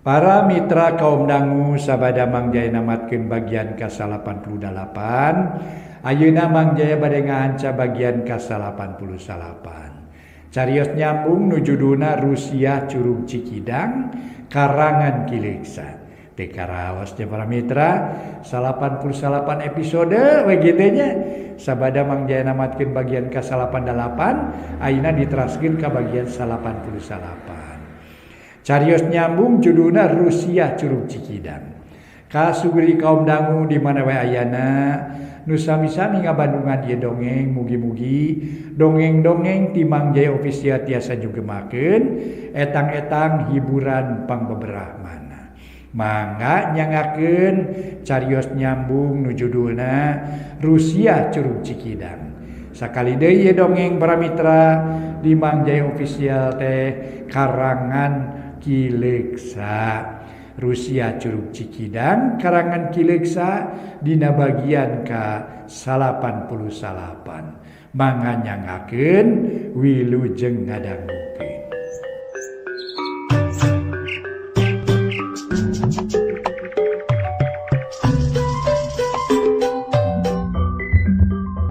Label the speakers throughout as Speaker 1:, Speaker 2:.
Speaker 1: Para mitra kaum dangu sabada Mang Jaya namatkeun bagian ka-88, ayeuna Mang Jaya bade ngahanca bagian ka-89. Carios nyambung nu judulna Rusiah Curug Cikidang karangan Ki Leuksa. Teu karaos nya para mitra, 88 episode we kitu nya. Sabada Mang Jaya namatkeun bagian ka-88, ayeuna diteraskeun ka bagian 89. Carios nyambung judulna Rusiah Curug Cikidang. Kasuguri kaum dangu di mana wae ayana, nu sami-sami ngabandungan ieu dongeng, mugi-mugi dongeng-dongeng ti Mang Jaya Official tiasa nyugemakeun etang-etang hiburan pangbeberah mana. Mangga nyangakeun carios nyambung nu judulna Rusiah Curug Cikidang. Sakali deui ieu dongeng para mitra di Mang Jaya Official teh karangan Ki Leuksa. Rusiah Curug Cikidang karangan Ki Leuksa dina bagian ka-89. Mangga nyangakeun wilujeng ngadangukeun.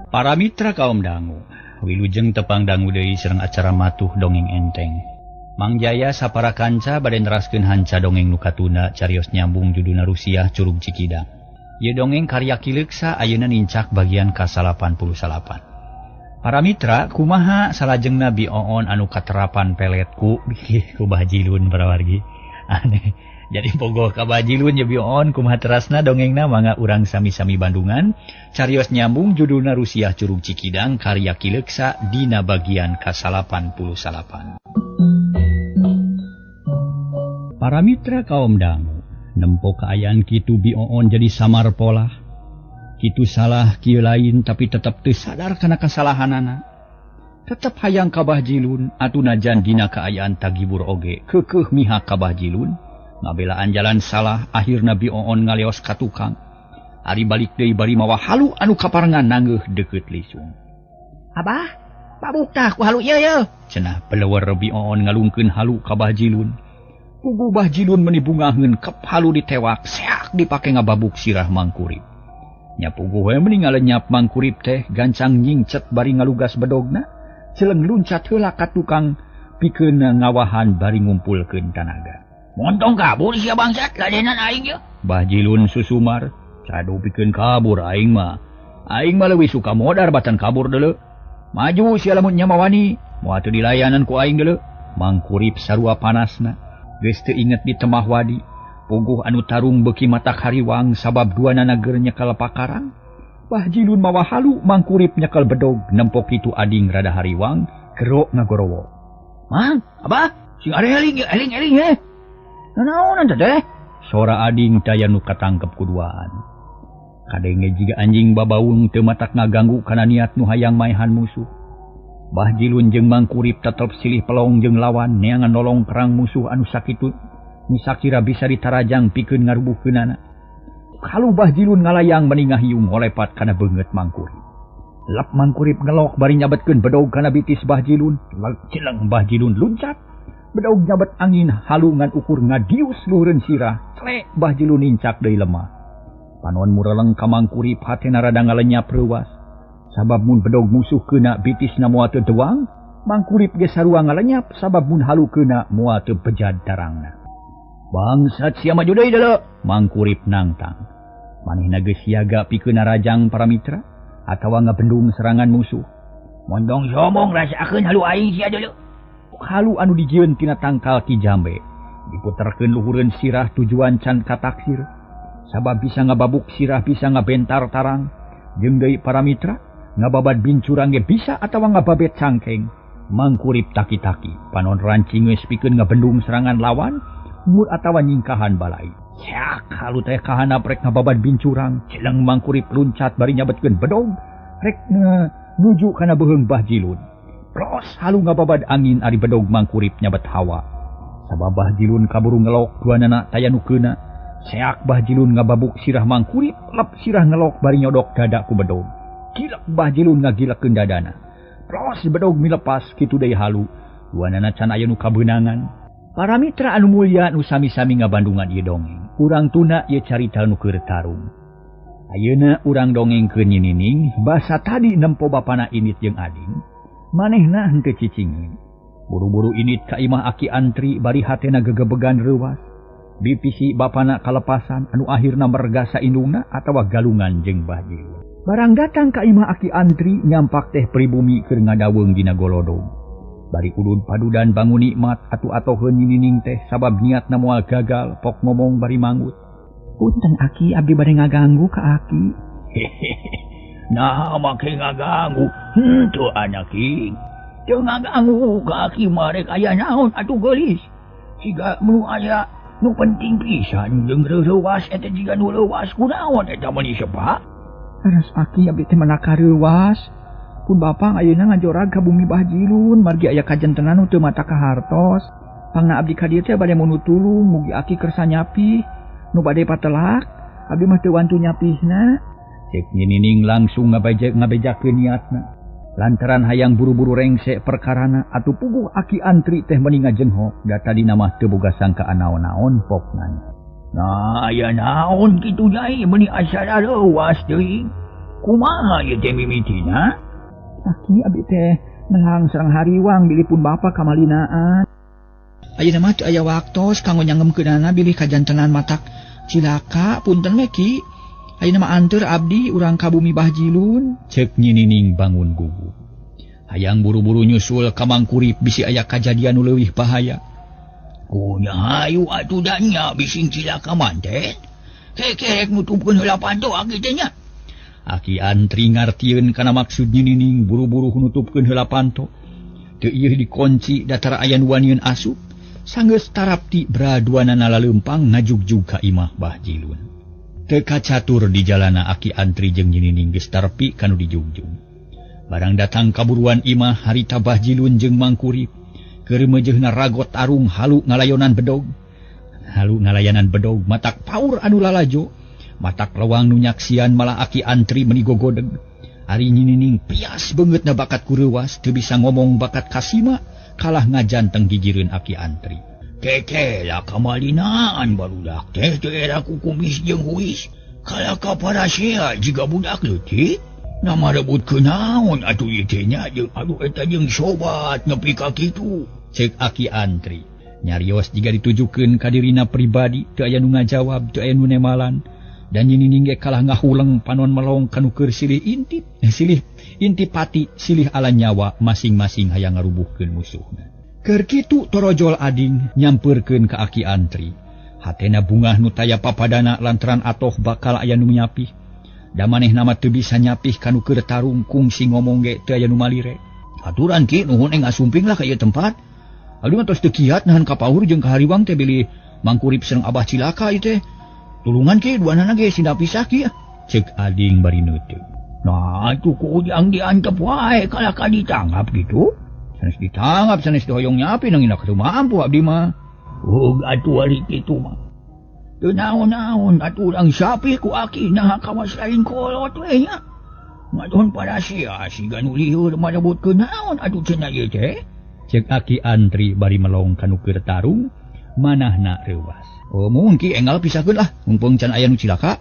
Speaker 2: Para mitra kaum dangu, wilujeng tepang dangu deui sareng acara matuh dongeng enteng. Mang Jaya sapara kanca bade neraskeun hanca dongeng nu katunda carios nyambung judulna Rusiah Curug Cikidang. Ieu dongeng karya Ki Leuksa ayeuna nincak bagian ka-89. Para mitra, kumaha salajengna Bi Oon anu katerapan peletku ku Bajilun parawargi. Aneh. Jadi bogoh ka Bajilun ye Bi Oon kumaha terasna dongengna mangga urang sami-sami bandungan. Carios nyambung judulna Rusiah Curug Cikidang karya Ki Leuksa dina bagian ka-89. Para mitra kaum dangu, nempo kaayaan kitu Bi Oon jadi samar polah. Kitu salah kieu lain tapi tetep teu sadar kana kasalahanana. Tetep hayang ka Bajilun atuh najan dina kaayaan tagibur oge keukeuh mihak ka Bajilun. Ngabelaan jalan salah akhirna Bi Oon ngaleos ka tukang. Ari balik deui bari mawa halu anu kaparengan nanggeuh deukeut lisung. Abah, babuk tah ku halu ieu ye. Cenah peleueur Bi Oon ngalungkeun halu ka Bajilun. Puguh Bajilun meuni bungaheun kep halu ditewak seak dipake ngababuk sirah Mangkurip. Nya puguh we meuni ngalenyap Mangkurip teh gancang nyingcet bari ngalugas bedogna, celeng luncat heula ka tukang pikeun ngawahan bari ngumpulkeun tanaga. Montong kabur sia bangsat ladenan aing ye. Bajilun susumar, cadu pikeun kabur aing mah. Aing mah leuwih suka modar batan kabur deuleu. Maju sia lamun nya mawani, moal teu dilayanan ku aing deuleu. Mangkurip sarua panasna. Geus teu inget di temah wadi, puguh anu tarung beuki matak hariwang sabab duanana geur nyekel pakarang. Bajilun mawa halu Mangkurip nyekel bedog nempok kitu ading rada hariwang gero ngagorowo. Mang, abah, sing areling eling-eling he. Nanaonan teh? Sora ading daya nu katangkep kuduaan. Kadenge jiga anjing babaung teu matak ngaganggu kana niat nu hayang maehan musuh. Bajilun jeung Mangkurip tetep silih pelong jeung lawan neangan nolong perang musuh anu sakitu nu sakira bisa ditarajang pikeun ngarubuhkeunana. Halu Bajilun ngalayang meni ngahiung ngolepat kana beungeut Mangkurip. Lep Mangkurip ngelok bari nyabetkeun bedog kana bitis Bajilun, celeng Bajilun luncat. Bedog nyabet angin halu ngan ukur ngadius luhureun sirah, clek Bajilun nincak deui lemah. Panon mureleng ka Mangkurip hatena rada ngalenyap reuwas. Sabab mun bedog musuh keuna bitisna moal teu dewang, Mangkurip ge sarua ngalenyap sabab mun halu keuna moal teu bejad tarangna. Bangsat sia maju deui deuleu, Mangkurip nangtang. Manehna geus siaga pikeun narajang para mitra atawa ngabendung serangan musuh. Mondong somong rasakeun halu aing sia deuleu. Halu anu dijieun tina tangkal ki jambe, diputerkeun luhureun sirah tujuan can kataksir. Sabab bisa ngababuk sirah bisa ngabentar tarang, jeung deui para mitra ngababad bincurang ge bisa atawa ngababet cangkeng. Mangkurip taki-taki panon rancing geus pikeun ngabendung serangan lawan mur atawa nyingkahan balai. Cak halu teh kahanap rek ngababad bincurang, celeng Mangkurip luncat bari nyabetkeun bedog rek nuju kana beuheung Bajilun. Plos halu ngababad angin ari bedog Mangkurip nyabet hawa. Sabab Bajilun kaburu ngelok duanana taya nu keuna. Seak Bajilun ngababuk sirah Mangkurip, lep sirah ngelok bari nyodok dada ku bedog. Gilek Bajilun ngagilekeun dadana. Plos bedog milepas kitu deui halu. Duanana can aya nu kabeunangan. Para mitra anu mulya nu sami-sami ngabandungan ieu dongeng. Urang tuna ieu carita nu keur tarung. Ayeuna urang dongengkeun Nyi Nining basa tadi nempo bapana Init jeung Ading. Manehna henteu cicingin. Buru-buru Init ka imah Aki Antri bari hatena gegebegan reuwas. Bipisi bapana kalepasan anu akhirna mergasa indungna atawa galungan jeung Bah Jilun. Barang datang ka imah Aki Antri nyampak teh pribumi keur ngadaweung dina golodog. Bari udud padudan bangun nikmat atuh atoheun Nyi Nining teh sabab niatna moal gagal pok ngomong bari mangut. Punten Aki, abdi bade ngaganggu ka Aki.
Speaker 3: Nah make ngaganggu henteu anak king. Teu ngaganggu ka Aki mah rek aya naon atuh geulis. Siga nu aya nu penting pisan jeung reuwas eta jiga nu leuwas kunaon eta meuni sepa.
Speaker 2: Aras Aki abdi teh manaka reuwas. Pun bapa ayeuna ngajorag ka bumi Bah Jilun margi aya kajentenan nu teu mata kahartos. Pangna abdi ka dieu teh bade munu tulung mugi Aki kersa nyapih nu bade patelak abdi mah teu wantu nyapihna. Cek Nyi Nining langsung ngabejakeun niatna. Lantaran hayang buru-buru rengse perkarana atuh puguh Aki Antri teh meuni ngajenghok da tadina mah teu boga sangkaan naon-naon pok nanya.
Speaker 3: Nah aya naon kitu jai meuni asa leuwas teuing. Kumaha ieu teh mimitina?
Speaker 2: Aki abdi teh melang sareng hariwang bilih pun bapa kamalinaan. Ayeuna mah teu aya waktos kanggo nyangemkeunana bilih kajantenan matak cilaka punten we Ki. Ayeuna mah anteur abdi urang ka bumi Bah Jilun. Ceuk Nyi Nining bangun gugup. Hayang buru-buru nyusul ka Mangkurip bisi aya kajadian nu leuwih bahaya.
Speaker 3: Kunya hayu atuh da nya bising cilaka mah teh. Kekerek nutupkeun heula panto aki teh nya.
Speaker 2: Aki Antri ngartieun kana maksud Nyi Nining buru-buru nutupkeun heula panto. Teu ieu dikunci datar aya nu wanieun asup. Sanggeus tarapti braduanana laleumpang ngajugjug ka imah Bah Jilun. Teu kacatur di jalana Aki Antri jeung Nyi Nining geus tarpi kanu dijugjug. Barang datang kaburuan imah harita Bah Jilun jeung Mangkurip. Keur meujeuhna ragot tarung halu ngalayonan bedog. Halu ngalayanan bedog matak paur anu lalajo. Matak lewang nu nyaksian malah Aki Antri meuni gogodeg. Ari Nyi Nining pias beungeutna bakat ku reuwas teu bisa ngomong bakat kasima kalah ngajanteng gigireun Aki Antri.
Speaker 3: Keke lah kamalinaan barudak teh teu era ku kumis jeung huis. Kalah ka parasea jiga budak leutik. Nama rebut kunaon atuh ieu teh nya jeung aduh eta jeung sobat nepi ka kitu.
Speaker 2: Ceuk Aki Antri. Nyarios jiga ditujukeun ka dirina pribadi teu aya nu ngajawab teu aya nu nemalan. Dan Nyi Nining ge kalah ngahuleng panon melong kanu keur silih intip, silih intipati silih ala nyawa masing-masing hayang ngarubuhkeun musuhna. Keur kitu torojol ading nyampeurkeun ka Aki Antri. Hatena bungah nu taya papadana lantaran atoh bakal aya nu nyapih. Da manehna mah teu bisa nyapih kanu keur tarung kungsi ngomong ge teu aya nu malire.
Speaker 3: Aturan ki nuhun enggal sumping lah ka ieu tempat. Abdi mah tos teu kiat nahan ka paur jeung ka hariwang teh bilih Mangkurip sareng Abah cilaka ieu teh. Tulungan ki duanana ge sina pisah ki.
Speaker 2: Ceuk ading bari neuteuk.
Speaker 3: Nah atuh ku ujang diantep wae kalah ka ditangkap gitu.
Speaker 2: Sanes ditangkap sanes dihoyong nyapi nang ina mampu abdi mah.
Speaker 3: Oh atuh ari kitu mah. Teu naon-naon atuh urang sapi ku aki naha kawas lain kolot we nya. Ngadon parasia siga nu lieur marebutkeun naon atuh cenah ieu teh.
Speaker 2: Ceuk Aki Antri bari melong kanu keur tarung manahna reuwas. Oh mun ki enggal pisahkeun lah mumpung can aya nu cilaka.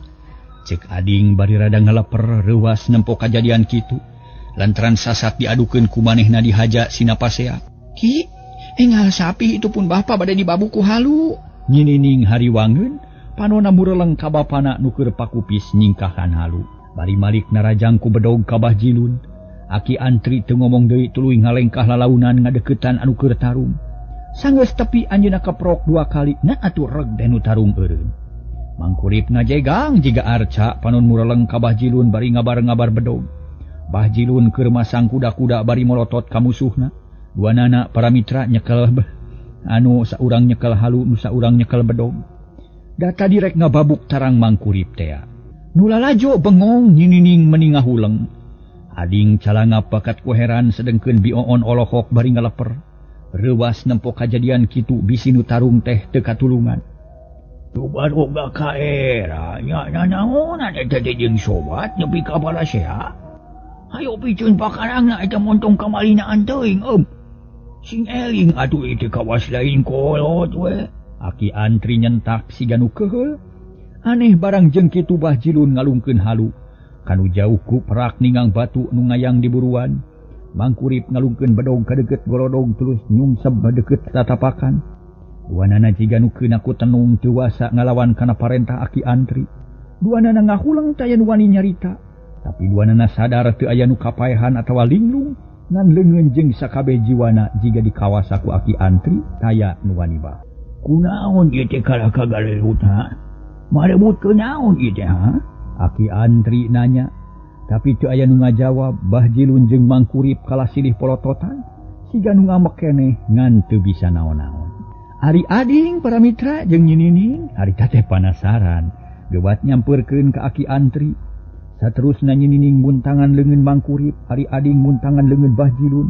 Speaker 2: Ceuk ading bari rada ngaleper reuwas nempo kajadian kitu. Lantaran sasat diadukeun ku manehna dihaja sina pasea. Ki enggal sapi itu pun bapa bade dibabu ku halu. Nyi Nining hariwangeun panona mureleng ka bapana nu keur pakupis nyingkahan halu. Bari malik narajang ku bedog ka Bah Jilun. Aki Antri teu ngomong deui tuluy ngalengkah lalaunan ngadeukeutan anu keur tarung. Sanggeus tepi anjeunna keprok dua kali na atuh reg deh nu tarung eureun. Mangkurip ngajegang jiga arca panon mureleng ka Bah Jilun bari ngabar-ngabar bedog. Bah Jilun keur masang kuda-kuda bari molotot ka musuhna. Duanana para mitra nyekel anu saurang nyekel halu nu saurang nyekel bedog. Data direk ngababuk tarang Mangkurip tea. Nu lalajo bengong Nyi Nining meuni ngahuleng. Ading calangap bakat ku heran sedengkeun bioon olohok bari ngaleper. Reuwas nempo kajadian kitu bisi nu tarung teh teu katulungan.
Speaker 3: Tu baroga ka era nya nanaonan eta teh jeung sobat nepi ka parasea. Hayo piceun pakarangna eta montong kamalinaan teuing eum. Sing eling atuh itu kawas lain kolot we.
Speaker 2: Aki Antri nyentak siga nu keheul. Aneh barang jeung kitu Bah Jilun ngalungkeun halu. Kanu jauh ku perak ningang batu nu ngayang di buruan. Mangkurip ngalungkeun bedog ka deukeut golodog terus nyungsep deukeut tatapakan. Duanana jiga nu keuna ku tenung teu wasa ngalawan kana parentah Aki Antri. Duanana ngahuleng taya nu wani nyarita. Tapi duanana sadar teu aya nu kapaehan atawa linglung ngan leungeun jeung sakabeh jiwana jiga dikawasa ku Aki Antri taya nu wani bah.
Speaker 3: Kunaon ieu teh kalah ka galelut ha? Marebut kunaon ieu teh ha?
Speaker 2: Aki Antri nanya. Tapi teu aya nu ngajawab. Bah Jilun jeung Mangkurip kalah silih polototan siga nu ngamek keneh ngan teu bisa naon-naon. Ari ading para mitra jeung Nyi Nining harita teh panasaran geuwat nyampeurkeun ka Aki Antri. Saterusna Nyi Nining muntangan leungeun Mangkurip, ari ading muntangan leungeun Bah Jilun.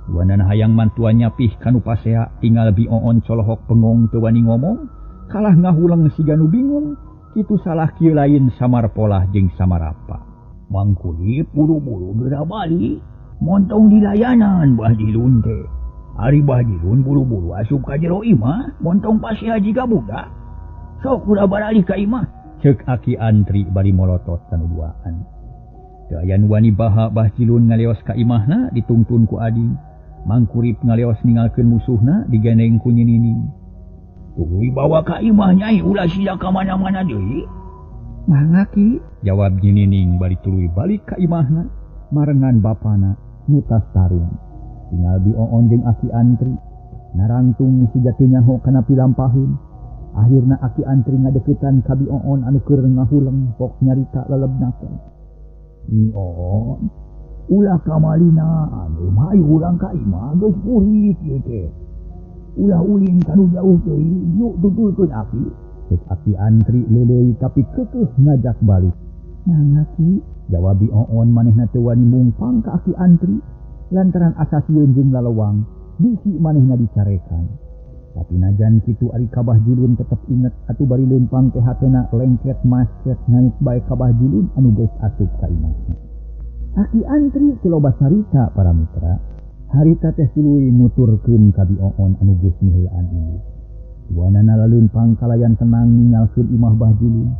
Speaker 2: Duanana hayang mantuan nyapih kanu pasea tinggal Bi Oon colohok pengong teu wani ngomong, kalah ngahuleng siga nu bingung, kitu salah kieu lain samar polah jeung samarapa.
Speaker 3: Mangkurip buru-buru geura balik, montong di layanan Bah Jilun teh. Ari Bah Jilun buru-buru asup ka jero imah, montong pasea jiga budak. Sok ulah baralih ka imah.
Speaker 2: Ceuk Aki Antri bari molotot kanu duaan. Teu aya nu wani baha Bah Jilun ngaleos ka imahna ditungtun ku ading. Mangkurip ngaleos ninggalkeun musuhna digendeng ku Nyi Nining.
Speaker 3: Tuluy bawa ka imah nyai ulah sia ka mana-mana deui.
Speaker 2: Mangga Ki, jawab Nyi Nining bari tuluy balik ka imahna marengan bapana nu tas tarung. Tinggal Bi Oon jeung Aki Antri narangtung siga teu nyaho kana pilampaheun. Akhirna Aki Antri ngadeukeutan ka Bi Oon anu keur ngahuleng pok nyarita lelebna teh.
Speaker 3: Nyi Oon, ulah kamalina anu hayu urang ka imah geus burit ieu teh. Ulah ulin kanu jauh teuing, yuk tutulkeun aki.
Speaker 2: Cek Aki Antri leuleuy tapi keukeuh ngajak balik. Mangga Ki, jawab Bi Oon manehna teu wani mungpang ka Aki Antri lantaran asa sieun jeung lalewang bisi manehna dicarekan. Tapi najan kitu ari ka Bah Jilun tetep inget atuh bari leumpang teh hatena lengket masket ngait bae ka Bah Jilun anu geus asup ka imahna. Aki Antri teu loba carita para mitra. Harita teh tuluy nuturkeun ka Bi Oon anu geus miheulaan indit. Duanana laleumpang kalayan tenang ninggalkeun imah Bah Jilun.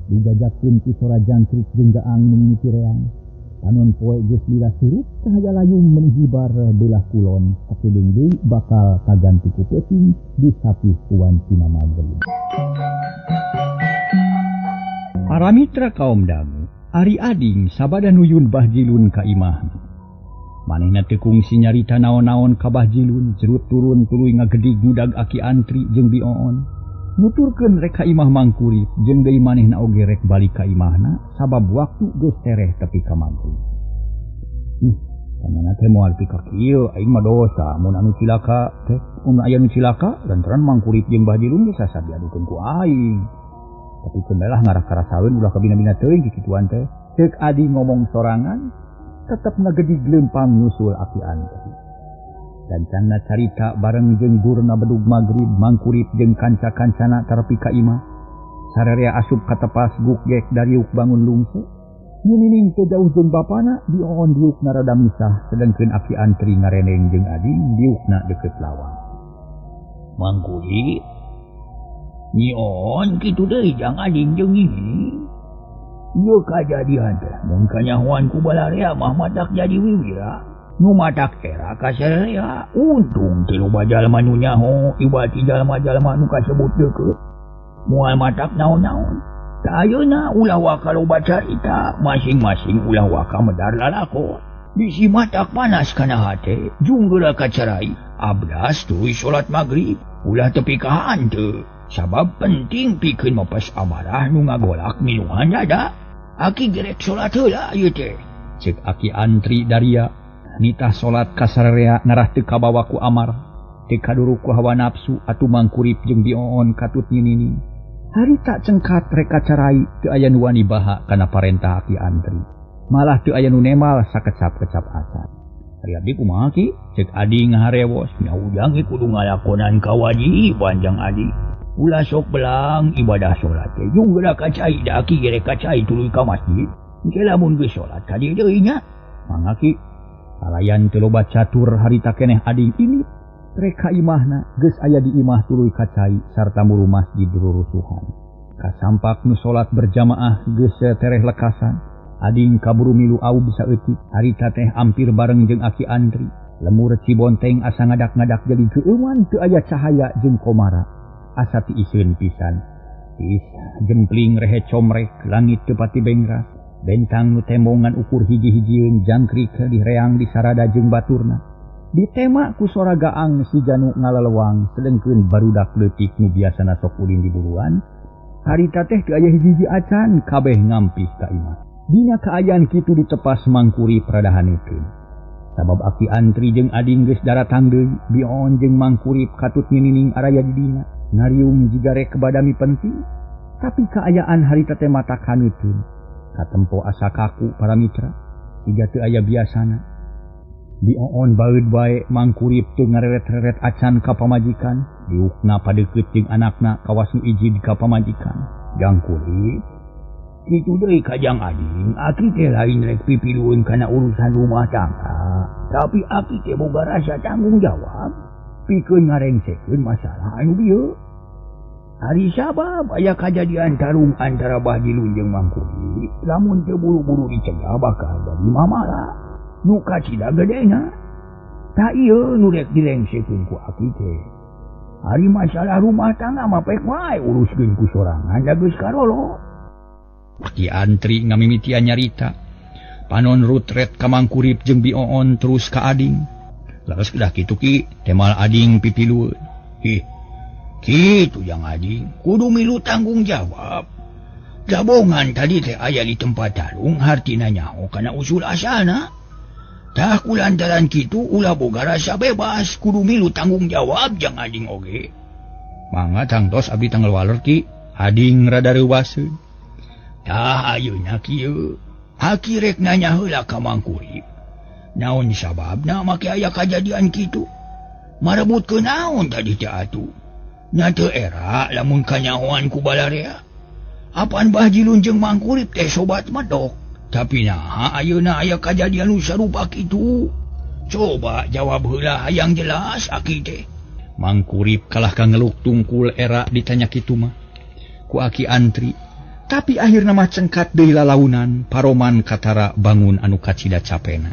Speaker 2: Dijajakkeun ku sora jangkrik jeung gaang nu mimiti reang. Panon poe geus lila surut cahaya layung menihibar belah kulon sakedeung deui bakal kaganti ku peuting disapih ku wancina magrib. Para mitra kaum dangu, ari ading sabada nuyun Bah Jilun ka imahna. Manehna teu kungsi nyarita naon-naon ka Bah Jilun, jerut turun tuluy ngagedig ngudag Aki Antri jeung Bi Oon. Nuturkeun rek ka imah Mangkurip jeung deui manehna oge rek balik ka imahna sabab waktu geus tereh tepi ka magrib. Kamana teh moal pi ka kieu aing mah dosa mun anu cilaka teh mun aya nu cilaka lantaran Mangkurip jeung Bah Jilun geus sasa diadukeun ku aing. Tapi keun lah ngarah karasaeun ulah kabina-bina teuing kikituan teh. Ceuk adi ngomong sorangan tetep ngagedig leumpang nyusul Aki Antri. Dancangna carita bareng jeung durna bedug magrib Mangkurip jeung kanca-kancana tarepi ka imah. Sararea asup ka tepas gukgek dariuk bangun lungse. Nyi Nining teu jauh jeung bapana, Bi Oon diukna rada misah sedengkeun Aki Antri ngareneng jeung ading diukna deukeut lawang.
Speaker 3: Mangkurip, Nyi Oon kitu deui jang ading jeung Nyi Nining. Ieu kajadian teh mun kanyahoan ku balarea mah matak jadi wiwira. Nu matak era ka sararea untung teu loba jalma nu nyaho ibati jalma-jalma nu kasebut deukeut. Moal matak naon-naon. Tah ayeuna ulah waka loba carita, masing-masing ulah waka medar lalakon. Bisi matak panas kana hate, jung geura kacarai. Abdas tuluy salat magrib, ulah tepi ka hanteu. Sabab penting pikeun mapes amarah nu ngagolak minuhan dada. Aki gerek salat heula ieu teh.
Speaker 2: Ceuk Aki Antri daria nitah salat ka sararea ngarah teu kabawa ku amarah, teu kaduruk ku hawa nafsu atuh Mangkurip jeung Bi Oon katut Nyi Nining. Harita cengkat rek kacarai teu aya nu wani baha kana parentah Aki Antri. Malah teu aya nu nemal sakecap-kecap acan. Ari abdi kumaha Ki? Ceuk adi ngaharewos.
Speaker 3: Nya ujang ge kudu ngalakonan kawajiban jang adi. Ulah sok belang ibadah salat teh jung geura kacai da aki gerek kacai tuluy ka masjid. Engke lamun geus salat ka dieu deui nya.
Speaker 2: Mangga Ki. Kalayan teu loba catur harita keneh ading ini. Rek ka imahna geus aya di imah tuluy ka cai sarta muru masjid rurusuhan. Kasampak nu salat berjamaah geus tereh lekasan. Ading kaburu milu aub saeutik harita teh ampir bareng jeung Aki Andri. Lemur Cibonteng asa ngadak-ngadak jadi geueuman teu aya cahaya jeung komara. Asa tiiseun pisan. Tiis jempling rehe comrek langit teu pati bengras. Bentang nu tembongan ukur hiji-hijieun jangkrik direang disarada jeung baturna. Ditema ku sora gaang si janu ngalalewang sedengkeun barudak leutik nu biasana sok ulin di buruan. Harita teh teu aya hiji-hiji acan kabeh ngampih ka imah. Dina kaayaan kitu ditepas Mangkuri pradahanekeun. Sabab Aki Antri jeung Ading geus daratang deui, Bioon jeung Mangkurip katut nginining araya di dina. Ngariung jiga rek badami penting, tapi kaayaan harita teh mata kaneuteun. Katempo asa kaku para mitra, siga teu aya biasana. Bioon baeud bae Mangkurip teu ngareret-reret acan ka pamajikan, diukna padeukeut jeung anakna kawas nu ijid ka pamajikan. Jangkurip kitu deui ka Jang Ading, aki teh lain rek pipilueun kana urusan rumah tangga, tapi aki teh boga rasa tanggung jawab pikeun ngarengsekeun masalah anu bieu. Ari sabab aya kajadian tarung antara Bah Jilun jeung Mangkuri, lamun teu buru-buru dicegah bakal jadi mamala nu kacida gedena. Tah ieu nu rek direngsekeun ku aki teh. Ari masalah rumah tangga mah pek wae uruskeun ku sorangan da geus karolo. Aki Antri ngamimitian nyarita. Panon rutret ka Mangkurip jeung Bioon terus ka Ading. Laras kedah kitu ki temal Ading pipilueun. Ih, kitu Jang Ading, kudu milu tanggung jawab. Jabongan tadi teh aya di tempat tarung hartina nyaho kana usul asalna. Tah kulantaran kitu ulah boga rasa bebas, kudu milu tanggung jawab Jang Ading oge. Mangga tangtos abdi tanggal waler ki, Ading rada reuwaseun. Tah ayeuna kieu, aki rek nanya heula ka Mangkurip. Naon sababna make aya kajadian kitu? Marebutkeun naon tadi teh atuh? Nya teu era lamun kanyahoan ku balarea. Apaan Bah Jilun jeung Mangkurip teh sobat medok. Tapi naha ayeuna aya kajadian nu sarupa kitu? Coba jawab heula hayang jelas aki teh. Mangkurip kalah ka ngeluk tungkul era ditanya kitu mah ku Aki Antri. Tapi akhirna mah cengkat deui lalaunan paroman katara bangun anu kacida capena.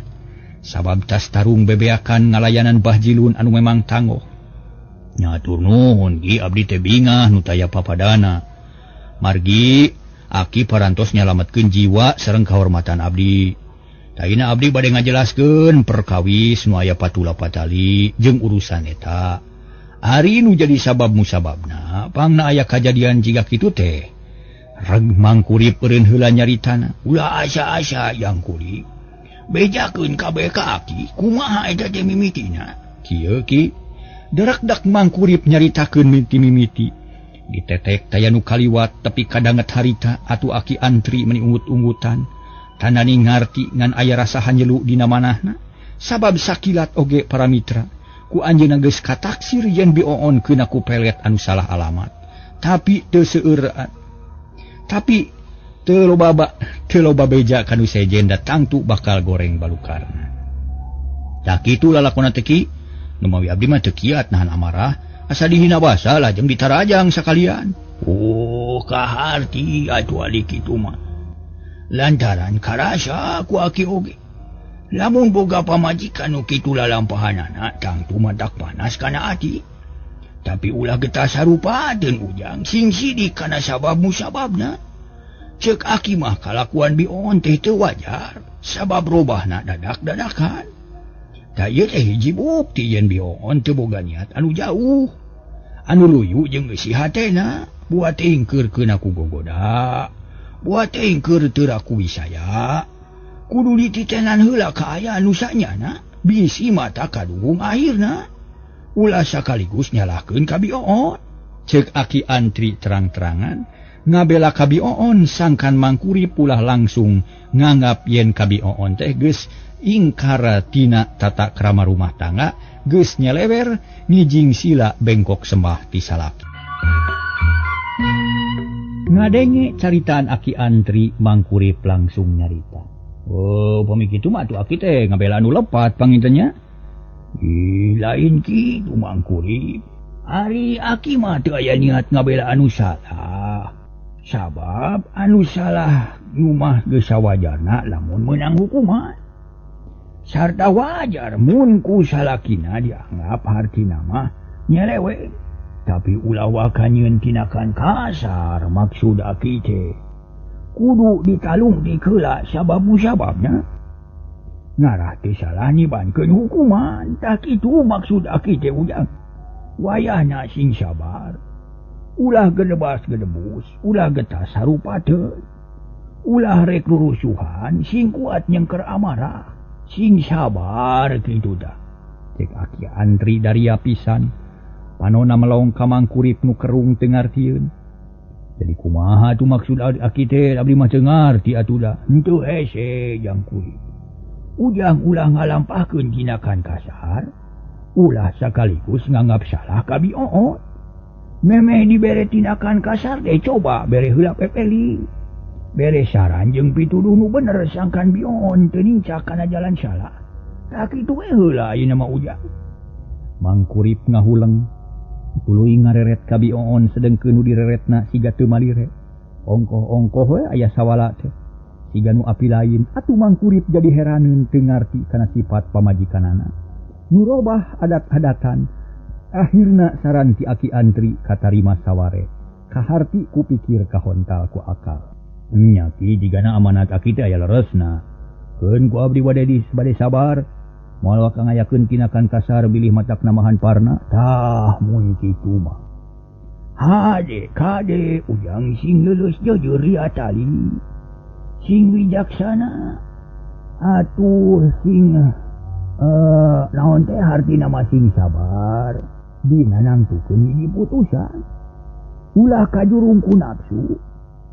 Speaker 2: Sabab tas tarung bebeakan ngalayanan Bah Jilun anu memang tanggoh. Nyatur nuhun ki abdi teh bingah nu taya papadana. Margi aki parantos nyalametkeun jiwa sareng kahormatan abdi. Taina abdi bade ngajelaskeun perkawis nu aya patula patali jeung urusan eta. Ari nu jadi sabab musababna pangna aya kajadian jiga kitu teh. Reg Mangkurip eureun heula nyaritana. Ulah asa-asa Yang Kurik. Bejakeun kabeh ka aki, kumaha eta teh mimitina? Kieu ki. Derakdak Mangkurip nyaritakeun mimiti-mimiti. Ditetek taya nu kaliwat tapi kadanget harita atuh Aki Antri meni ungut-ungutan. Tandani ngarti ngan aya rasa hanjelu dina manahna. Sabab sakilat oge para mitra, ku anjeunna geus kataksir yen Bioon keuna ku pelet anu salah alamat. Tapi teu seueur tapi teu loba beja kanu sejen datang tu bakal goreng balukarna. Tah kitu lalakona teh ki, nu mawi abdi mah teu kiat nahan amarah, asa dihina basa lajeng ditarajang sakalian. Oh, kaharti atuh ali kitu mah. Lantaran karasa ku aki oge. Lamun boga pamajikan nu kitu lalampahanana tangtu matak panas kana ati. Tapi ulah getah sarupateun ujang sing sidik kana sabab musababna. Ceuk aki mah kalakuan Bioon teh teu wajar, sabab robahna dadak-dadakan. Tah ieu teh hiji bukti yen Bioon teu boga niat anu jauh. Anu luyu jeung eusi hatena, buat ingkeur keuna ku gogoda, buat ingkeur teu raku wisaya. Kudu dititenan heula kaayaan nu sanyana, bisi mata kaduhung akhirna. Ulah sakaligus nyalahkeun ka Bioon. Ceuk Aki Antri terang-terangan ngabela ka Bioon sangkan Mangkurip ulah langsung nganggap yen ka Bioon teh geus ingkara tina tata krama rumah tangga, geus nyelewer ngijing sila bengkok sembah ti salaki. Ngadenge caritaan Aki Antri, Mangkurip langsung nyarita. Oh, pami kitu mah atuh aki teh ngabela anu lepat pangintenya.
Speaker 3: Ih, lain kitu Mang Kurip. Ari aki mah teu aya niat ngabela anu salah. Sabab anu salah nu mah geus sawajarna lamun meunang hukuman. Sarta wajar mun ku salakina dianggap hartina mah nyeleweng. Tapi ulah waka nyieun tinakan kasar maksud aki teh. Kudu ditalung dikeula sabab musababna. Ngarah teh salah nibankeun hukuman. Tah kitu maksud aki teh Ujang. Wayahna sing sabar. Ulah gedebas gedebus, ulah getas sarupateun. Ulah rek rurusuhan, sing kuat nyengker amarah. Sing sabar kitu tah.
Speaker 2: Cek aki Antri daria pisan. Panona melong ka Mang Kurip nu kerung teu ngartieun.
Speaker 3: Jadi kumaha tuh maksud aki teh abdi mah teu ngarti atuh da. Henteu hese Jang Kurip. Ujang ulah ngalampahkeun tinakan kasar, ulah sakaligus nganggap salah ka Bi Oon. Memeh dibere tindakan kasar teh coba bere heula pepeli. Bere saran jeung pituduh nu bener sangkan Bi Oon teu nincak kana jalan salah. Tah kitu we heula ayeuna mah Ujang.
Speaker 2: Mang Kurip ngahuleng. Tuluy ngareret ka Bi Oon sedengkeun nu direretna siga teu malire. Ongkoh-ongkoh we aya sawala teh. Siga nu api lain atuh Mang Kurip jadi heraneun teu ngarti kana sifat pamajikanana. Nu robah adat-adatan. Akhirna saran ti aki Antri katarima saware. Kaharti ku pikir kahontal ku akal.
Speaker 3: Nya ki jigana amanat aki teh aya leresna. Keun ku abdi bade di bade sabar. Moal waka ngayakeun tinakan kasar bilih matak namahan parna. Tah mun kitu mah. Hade kade Ujang sing leuleus jujur ria tali. Sing wijaksana. Atuh sing naon teh hartina mah sing sabar. Dina nangtukeun hiji putusan. Ulah kajurung ku nafsu.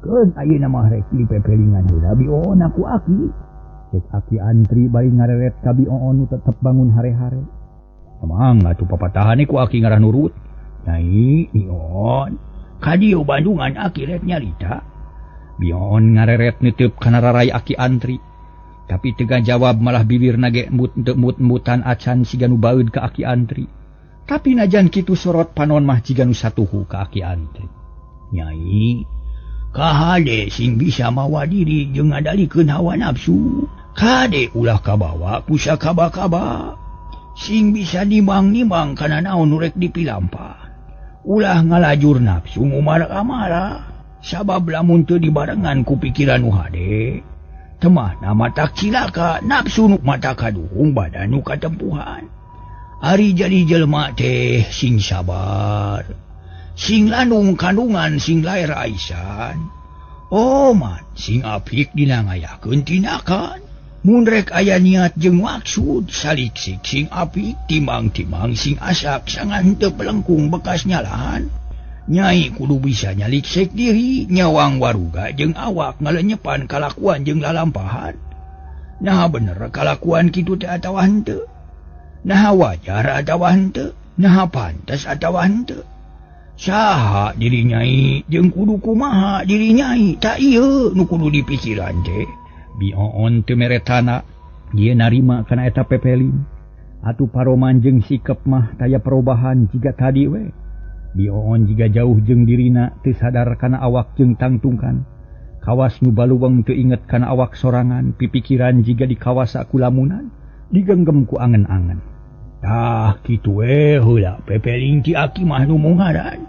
Speaker 3: Keun ayeuna mah rek dipepelingan heula Bi Oon ku aki.
Speaker 2: Cek aki Antri bari ngareret ka Bi Oon nu tetep bangun hare-hare.
Speaker 3: Emang atuh papatahan ku aki ngarah nurut. Nyai Bi Oon, ka dieu Bandungan aki rek nyarita.
Speaker 2: Bi Oon ngareret neuteub kana rarai aki Antri. Tapi teu jawab malah bibirna ge mut-mut-mutan acan siga nu baeud ka aki Antri. Tapi najan kitu sorot panon mah jiga nu satuhu ka aki Antri.
Speaker 3: Nyai, kahade sing bisa mawa diri jeung ngadalikeun hawa nafsu. Kade ulah kabawa ku sakaba-kaba. Sing bisa nimang-nimang kana naon nu rek dipilampah. Ulah ngalajur nafsu ngumar amarah. Sabab lamun teu dibarengan ku pikiran nu hade, temahna matak cilaka nafsu nu mata kaduhung badan nu katempuhan. Ari jadi jelema teh sing sabar, sing landung kandungan, sing lair aisan. Oman sing apik dina ngayakeun tinakan. Mun rek aya niat jeung maksud saliksik sing apik timbang-timbang sing asak sangan teu pelengkung bekas nyalahan. Nyai kudu bisa nyaliksik diri nyawang waruga jeung awak ngalenyepan kalakuan jeung lalampahan. Nah bener kalakuan kitu teh atawa henteu? Nah wajar atawa henteu? Nah pantes atawa henteu? Saha diri nyai jeung kudu kumaha diri nyai? Tak ieu nu kudu dipikiran teh.
Speaker 2: Bi Oon teu meretana, ieu narima kana eta pepelin. Atuh paroman jeung sikep mah taya perubahan jiga tadi we. Bi Oon jiga jauh jeung dirina teu sadar kana awak jeung tangtungkan. Kawas nu baluweng teu inget kana awak sorangan, pipikiran jiga dikawasa ku lamunan, digenggem ku angen-angen.
Speaker 3: Tah kitu we heula pepeling ti aki mah nu mungharan.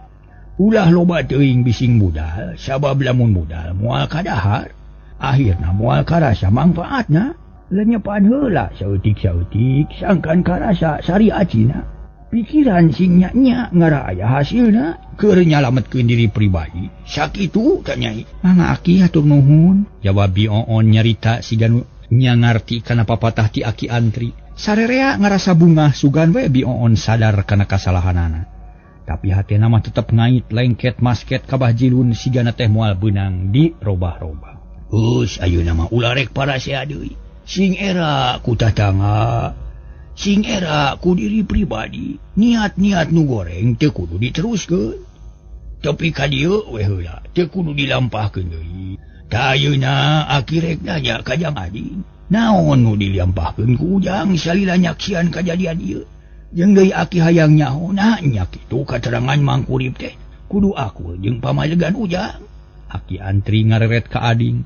Speaker 3: Ulah loba teuing bising budal, sabab lamun budal moal kadahar. Akhirna moal karasa mangfaatna. Lenyepan heula saeutik-saeutik sangkan karasa sari acina. Pikiran sing nya-nya ngara aya hasilna keur nyalametkeun diri pribadi. Sakitu teh nyai.
Speaker 2: Mangga aki hatur nuhun. Jawab Bi Oon nyarita siga nu nya ngarti kana papatah ti aki Antri. Sarerea ngarasa bungah sugan we Bi Oon sadar kana kasalahanana. Tapi hatena mah tetep ngait lengket masket kabah jilun sigana teh moal beunang dirobah-robah.
Speaker 3: Hus ayeuna mah ulah rek parasea deui. Sing era ku tatangga, sing era ku diri pribadi. Niat-niat nu goreng teu kudu diteruskeun. Tapi ka dieu we heula teu kudu dilampahkeun deui. Tah ayeuna aki rek nanya ka Jang Ading. Naon nu dilampahkeun ku Ujang salila nyaksian kajadian ieu? Jeung deui aki hayang nyaho nah nya kitu katerangan Mangkurip teh kudu aku jeung pamalegan Ujang.
Speaker 2: Aki Antri ngareret ka ading.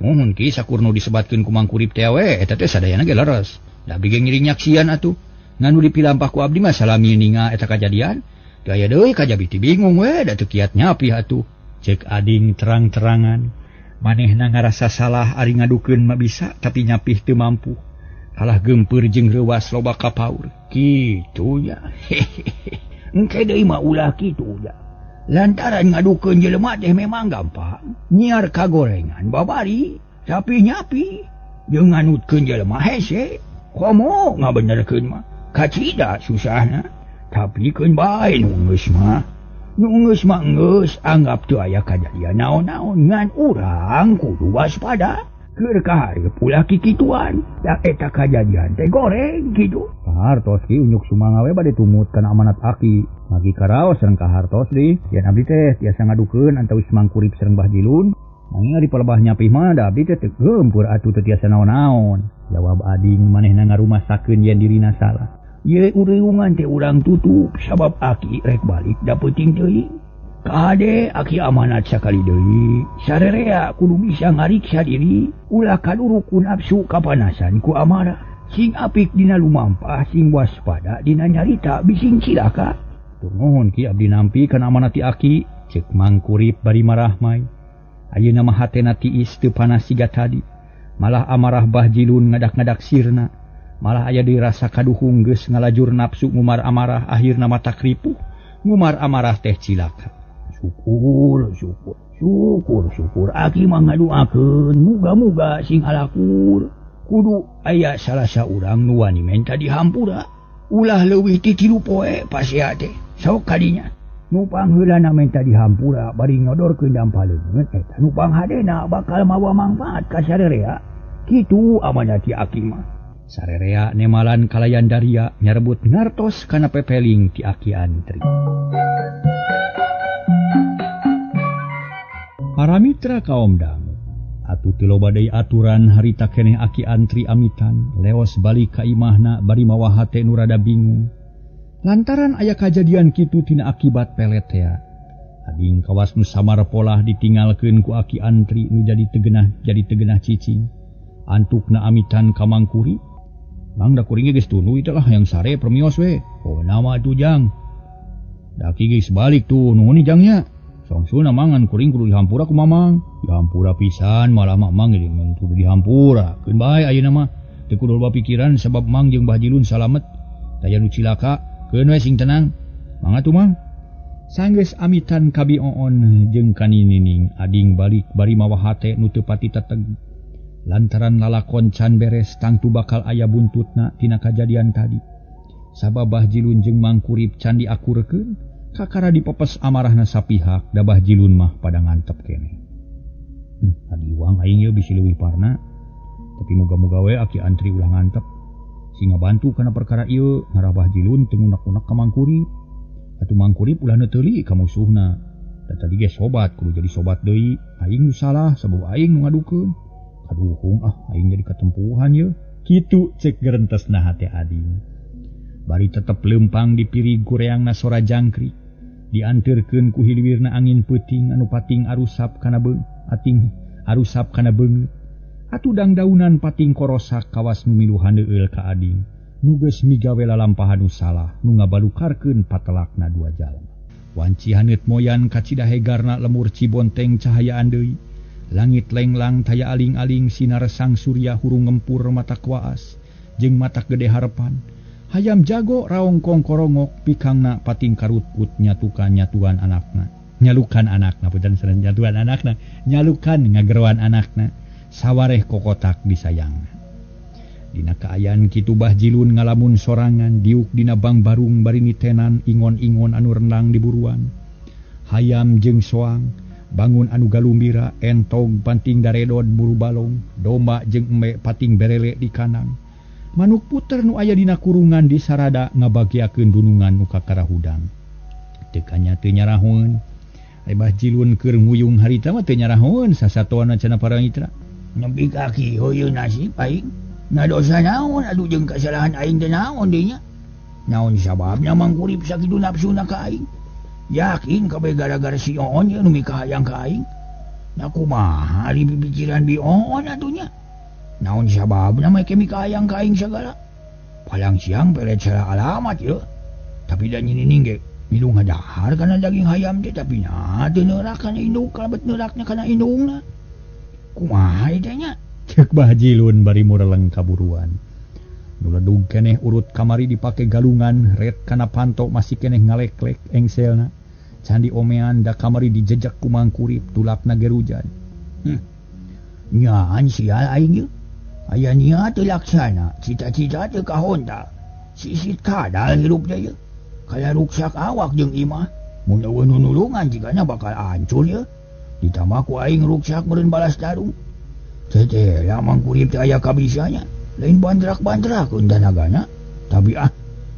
Speaker 2: Muhun ki sakurnu disebatkeun ku Mangkurip teh we eta teh sadayana ge leres. Da abdi ge ngiring nyaksian atuh. Ngan nu dipilampah ku abdi mah salami ninga eta kajadian. Teu aya deui kajabi ti bingung we da teu kiat nyapi atuh. Cek ading terang-terangan. Manehna ngarasa salah ari ngadukeun mah bisa tapi nyapih teu mampu. Kalah gempeur jeung reuwas loba kapaur.
Speaker 3: Kitu nya. Engke deui mah ulah kitu nya. Lantaran ngadukeun jelema teh memang gampang. Nyiar kagorengan babari tapi nyapi jeung nganutkeun jelema hese. Komo ngabenerkeun mah kacida susahna. Tapi keun bae nu geus mah. Nu geus mah geus anggap teu aya kajadian naon-naon ngan urang kudu waspada. Keur kahareup ulah kikituan da eta kajadian teh goreng kitu.
Speaker 2: Kahartos ki unyuk sumanga we bade tumut kana amanat aki. Magi karaos sareng kahartos deui. Yen abdi teh tiasa ngadukeun antawis Mangkurip sareng Bah Jilun. Nanging ari palebah nyapih mah da abdi teh teu geumpeur atuh teu tiasa naon-naon. Jawab ading manehna ngarumasakeun yen dirina salah.
Speaker 3: Ye ureungan teh urang tutup sabab aki rek balik da peuting teuing. Kahade aki amanat sakali deui. Sarerea kudu bisa ngariksa diri, ulah kaduruk ku nafsu kapanasan ku amarah. Sing apik dina lumampah, sing waspada dina nyarita bising cilaka.
Speaker 2: Tur nuhun ki abdi nampi kana amanat ti aki, cek Mangkurip bari marahmai. Ayeuna mah hatena tiis teu panas siga tadi. Malah amarah Bah Jilun ngadak-ngadak sirna. Malah aya deui rasa kaduhung geus ngalajur nafsu ngumar amarah akhirna mata kripuh. Ngumar amarah teh cilaka.
Speaker 3: Syukur syukur syukur syukur aki mah ngaduakeun muga-muga sing alakur. Kudu aya salah saurang nu wani menta dihampura. Ulah leuwih ti 3 poe pasea teh. Sok kadinya. Nu pangheulana menta dihampura bari nyodorkeun dampaleungeun eta nu panghadena bakal mawa mangfaat ka sarerea. Kitu amanat ti aki mah.
Speaker 2: Sarerea nemalan kalayan daria nyarebut ngartos kana pepeling ti Aki Antri. Para mitra kaum dangu, atuh teu loba deui aturan harita keneh Aki Antri amitan leos balik ka imahna bari mawa hate nu rada bingung. Lantaran aya kajadian kitu tina akibat pelet tea. Ading kawas nu samar polah ditinggalkeun ku Aki Antri nu jadi tegenah cicing. Antukna amitan ka Mangkuri. Mang da kuring geus tunduh itu lah yang sare permios we. Oh nama atuh jang. Da ki geus balik tuh nuhun jangnya. Songsuna mangan kuring kudu dihampura ku mamang. Dihampura pisan malah mamang ge kudu dihampura. Keun bae ayeuna mah teu kudu loba pikiran sabab mang jeung Bah Jilun salamet. Taya nu cilaka keun we sing tenang. Mangga tuh mang. Sanggeus amitan ka Bi Oon jeung ka Ninining ading balik bari mawa hate nu teu pati teteg. Lantaran lalakon can beres tangtu bakal aya buntutna tina kajadian tadi. Sabab Bah Jilun jeung Mangkurip can diakurkeun, kakara dipepes amarahna sapihak da Bah Jilun mah pada ngantep keneh. Adiwang aing ieu bisi leuwih parna. Tapi muga-muga we Aki Antri ulah ngantep. Sing ngabantu kana perkara ieu ngarah Bah Jilun teu ngunak-unak ka Mangkurip. Atuh Mangkurip ulah neuteuli ka musuhna. Da tadi ge sobat kudu jadi sobat deui. Aing nu salah sabab aing nu ngadukeun. Kaduhung ah aing jadi ketempuhan ye. Kitu cek gerentesna hate ading. Bari tetep lempang dipiri goreangna sora jangkrik. Dianterkeun ku hiliwirna angin peuting anu pating arusap kana beung, ating arusap kana beungeut. Atuh dangdaunan pating korosak kawas nu milu handeueul ka ading. Nu geus migawe lalampahan nu salah nu ngabalukarkeun patelakna dua jalma. Wanci haneut moyan kacida hegarna lemur Cibonteng cahayaan deui. Langit lenglang taya aling-aling sinar sang surya hurung ngempur mata kuaas jeung mata gede harepan. Hayam jago raongkong korongok pikangna pating karutkut nyatukan nyatuan anakna. Nyalukan anakna punten nyatuan anakna, nyalukan ngageroan anakna. Sawareh kokotak disayangna. Dina kaayaan kitu Bah Jilun ngalamun sorangan diuk dina bangbarung bari nitenan ingon-ingon anu rendang di buruan. Hayam jeung soang bangun anu galumbira entog panting daredod buru balong domba jeung embe pating berele di kanang. Manuk puter nu aya dina kurungan di sarada ngabagiakeun dunungan nu kakara hudang. Teu kanya teu nyarahoeun. Ai Bah Jilun keur nguyung harita mah teu nyarahoeun sasatoana cenah para mitra.
Speaker 3: Nepi kaki hoyeu nasib aing. Ngadosa naon atuh jeung kasalahan aing teh naon deui nya. Naon sababna Mang Kurip sakitu nafsuna ka aing? Yakin kabeh gara-gara si Oon ye nu mikahayang ka aing. Na kumaha ari pipikiran Bi Oon atuh nya? Naon sababna make mikahayang ka aing sagala? Palang siang peret salah alamat ye. Tapi da nyinining ge milu ngadahar kana daging hayam teh tapi na teu neurak kana indung kalebet neurakna kana indungna. Kumaha ieu teh nya?
Speaker 2: Cek Bah Jilun bari mureleng kaburuan. Nu ledug keneh urut kamari dipake galungan ret kana panto masih keneh ngaleklek engselna. Candi omean da kamari dijejak ku Mang Kurip tulakna gerujan.
Speaker 3: Nyaan sial aing ieu. Aya niat teu laksana, cita-cita teu kahonta. Sisit kadal hirup teh ieu. Kaya ruksak awak jeung imah. Mun eueuh nu nulungan jigana bakal hancur ieu. Ditambah ku aing ruksak meureun balas tarung. Teh lah Mang Kurip teh aya kabisanya. Lain bandrak-bandrakeun tanagana. Tapi ah,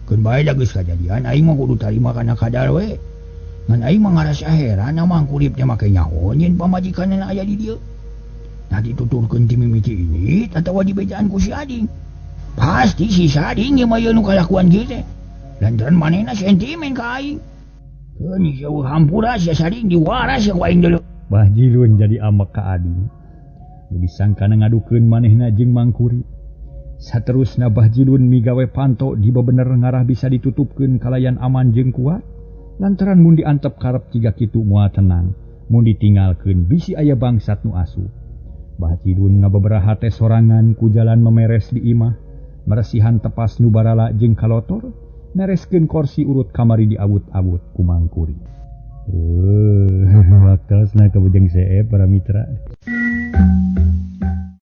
Speaker 3: keun bae da geus kajadian aing mah kudu tarima kana kadar we. Ngan aing mah ngarasa heran Mang Kurip teh make nyaho nyin pamajikanna aya di dieu. Nah dituturkeun ti mimiti ini atawa dibejaan ku si Ading. Pasti si Sading ieu mah ieu nu kalakuan kieu teh. Lantaran manehna sentimen ka aing. Keun jauh hampura si Sading diwaras ku aing deuleu.
Speaker 2: Bah Jilun jadi amek ka Ading. Nu disangkana ngadukeun manehna jeung Mang Kurip. Saterusna Bah Jilun migawe panto di bebener ngarah bisa ditutupkeun kalayan aman jeung kuat. Lantaran mun diantep karep jiga kitu moal tenang, mun ditinggalkeun bisi aya bangsat nu asup. Bah Jilun ngababaraha teh sorangan ku jalan memeres di imah, meresihan tepas nu barala jeung kalotor, mereskeun korsi urut kamari diawut-awut ku Mang Kurip. Waktosna kabujeng seep para mitra.